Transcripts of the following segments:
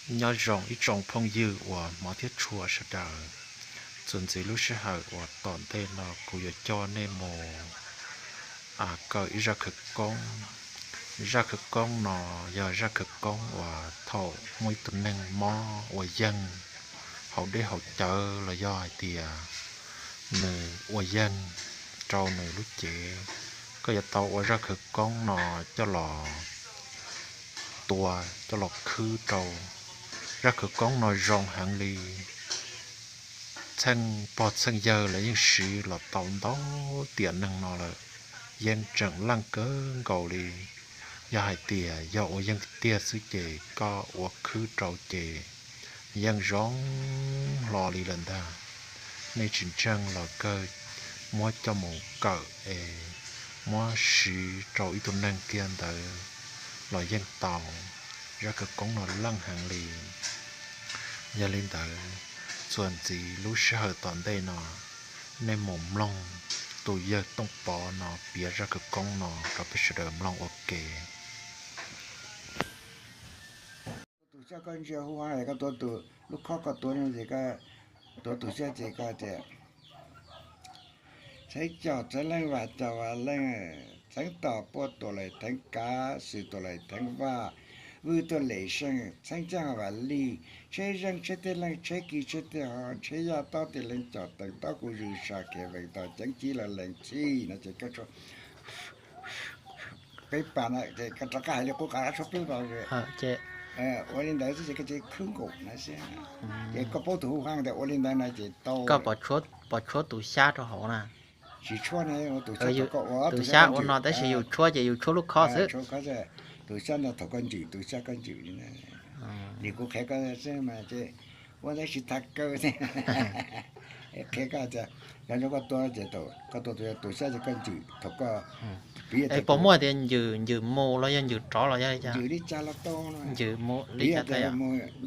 Nyob zoo ib tsoom phooj ywg uas hmov thiab tshua sawv daws. Txuas ntxiv lub sij hawm uas tom ntej no kuv yuav coj nej mus kaw ib zaj khawv koob. Zaj khawv koob no yog zaj khawv koob uas thaum muaj ib tug neeg mob ua yeeg hauv dej hauv cawv los yog hais tias nws ua yeeg rau nws lub cev, koj yuav tau ua zaj khawv koob no coj los tua, coj los khwb rau. Zaj khawv koob no zoo heev li, txheej pog txheej yawg lawv yeej siv los tau ntau tiam neeg no lawm, yeej tseem leej kawg nkaus li. Yog hais tias yog ua yeeg tiag tiag xwb ces koj ua khwb rau ces yeej zoo hlo li lawm ntag. Nej tsis ntseeg los kawg muab coj mus kawm es muab siv rau ib tug neeg kiag ntawd los yeej tau. Zaj khawv koob no leej heev li. Yog li ntawd, txuas ntxiv lub sij hawm tom ntej no nej mus mloog tus yawg Tooj Pov no piav zaj khawv koob no rau peb sawv daws mloog ua ke. Tus xyab koj ntsia hu ha koj tuav tus lub khob koj tuav no ces koj tuav tus xyab ces koj tias, Txheeb coj txheeb leej, vam coj vam leej, txheeb tom puab tuam laim theeb kav, xwm tuam laim theeb vaj, vwj tuam laim seej, txheeb ceeb vam lij, tsheb zeej tsheb tej leej, tsheb kis tsheb tej ho, tsheb yaj tob tej leej coj, teem tob kuv zws sam, khiav veem tom ceeb cib leej txhij no ces koj peb pas no ces koj rov qab hais li qub qab tshuab peb pas. Ua li ntawd xwb ces koj tseem khwb nkaus no xwb. Ces koj paub tus hu ha tias ua li ntawd no ces tau. Pov tshuab tus xyab rau hauv na. Tsis tshuab, tus xyab ua no tab sis yus tshuab ces yus tshuab lub khob xwb. Tus xyab no thaum koj ntswm, tus xyab koj ntswm li, li kuv qhia koj xwb mas ces ua ntawd tsis tag kawg. Qhia koj tias, yog koj tua ces koj tua tus xyab ces koj ntswm thaum koj, piv, puas muaj tias ntswm, ntswm mus los yog ntswm rov los yog li cas? Ntswm li cas los tau. Ntswm mus li cas?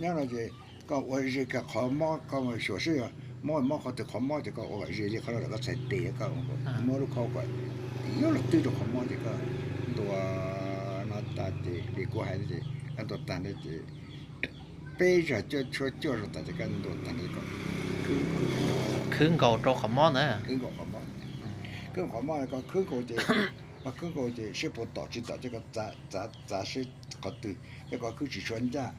Nyob no ces koj ua ze kiag qhov mob, koj xyuam sib mob, mob qhov twg qhov mob ces koj ua ze li qhov no lawm koj txhais tes, koj muab lub khob kom yuav los twb rau qhov mob ces koj ntuas no tas ces li kuv hais ces koj ntuas tag ntawd ces peb zaug cuaj tshuab cuaj zaug tas ces koj ntuas tag ntawd kom khwb nkaus rau qhov mob ntawd. Khwb nkaus qhov mob, khwb nkaus qhov mob, koj khwb nkaus ces, koj khwb nkaus ces seb puas tom tsis tom ces koj txav seb qhov twg, ces koj khwb tsis tshua ncaj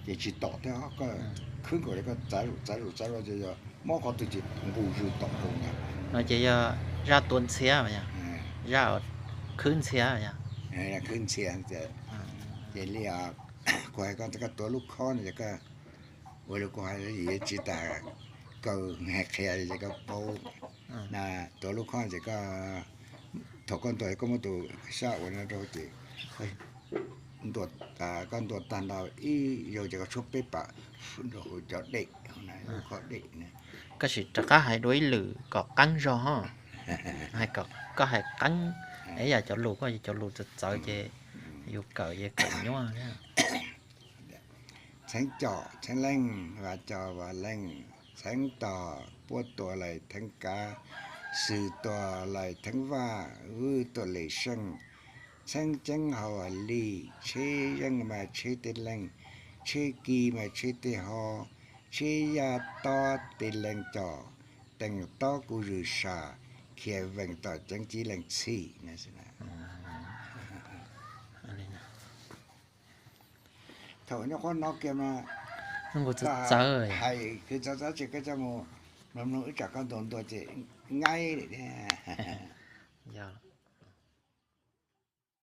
ces tsis tom thiab. Koj khwb nkaus ces koj txav zuj txav zus txav zus ces yog mob qhov twg ces nqus zws tom rau ntag. No ces yog zaj tua ntxhiab, zaj khwb ntxhiab. Khwb ntxhiab ces li kuv hais koj, koj tuav lub khob no ces koj ua li kuv hais, tsis tas kaw qhia ces koj paub na. Tuav lub khob ces koj, thaum koj ntuas koj muab tus xyab ua no rau ces koj ntuas tag ntawd ib zaug ces koj tshuab peb pas rau hauv cov dej, lub khob dej. Koj sim rov qab hais dua ib lwm kom qeeb zog ho. Koj hais qeeb, ib yam cov lus, koj cov lus txawv txawv ces yus kawm ces kawm nyuaj. Txheeb coj txheeb leej, vam coj vam leej, txheeb tom puab tuam laim theeb kav, xwm tuam laim theeb vaj, vwj tuam laim seej, txheeb ceeb hauv vam lij, tsheb zeej mas tsheb tej leej, tsheb kis mas tsheb tej ho, tsheb yaj tob tej leej coj, teem tob kuv zws sam, khiav veem tom ceeb cib leej txhij. Thaum nyob qhov no kiag mas, hais txawv txawv ces koj coj mus mloog mloog ib tsam koj ntuas ntuas ces nqaib li thiab.